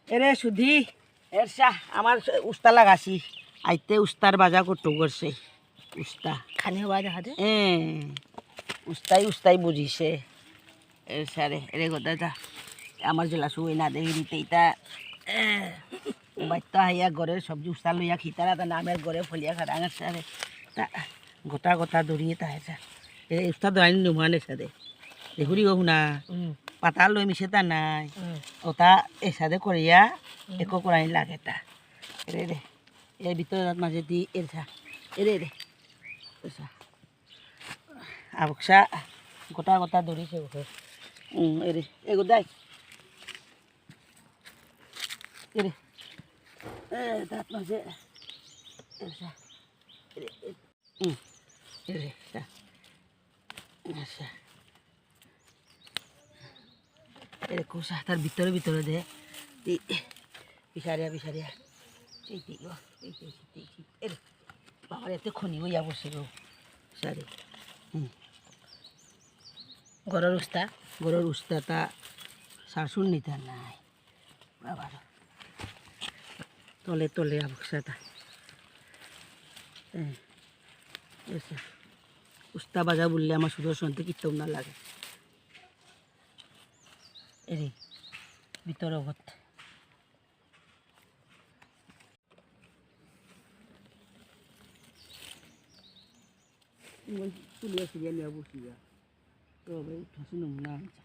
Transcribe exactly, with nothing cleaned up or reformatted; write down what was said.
এরে সুধি, এরসা, আমার উস্তা লাগাছি। আইতে উস্তার বাজা কত করছে। উস্তা। খানি হবা দেখা দে। এ, উস্তাই, উস্তাই বুঝিছে। এরসারে, এরে গোদা যা। আমার জেলা সুই না দেখি দিতে ইতা। এ, বাইত্তা হাইয়া ঘরে সবজি উস্তা লইয়া খিতারা তা নামের ঘরে ফলিয়া খারাঙের সারে। তা গোটা গোটা দড়িয়ে তা হেসা। এ উস্তা দড়াই নুমানে সাদে। দেখুরি গো হুনা। হুম। পাতা লই মিশে তা নাই। হুম। ওটা এ সাদে করিয়া হুম। একো করাই লাগে তা। এরে রে। এর ভিতরে রাত মাঝে দি এর সা। এরে রে। এসা। আবকসা গোটা গোটা দড়ি সে উঠে। হুম, এরে। এগো দাই। এরে। এ, দাঁত মাঝে। এসা। এরে, এরে। হুম। এরে, দা। আচ্ছা। এরে, কোষা, তার ভিতরে ভিতরে দে। এই, বিসারিয়া, বিসারিয়া। এই, এই, ও, এই, এই, এই, এই, এরে। বাবার এতে খনি হইয়া বসে গো। সারি। হুম। গরুর উস্তা? গরুর উস্তা তা শাশুর নিতে নাই। বাবার। তলে তলে আবকসাতা। এ, এসে। উস্তা বাজা বললে আমার সুদর্শনতে কিত্তাও না লাগে। এরে, ভিতরে ঘর। তুলিয়া সুলিয়া নিয়ে বসিয়া। তো ভাই, উঠাসি নমুনা আনছে।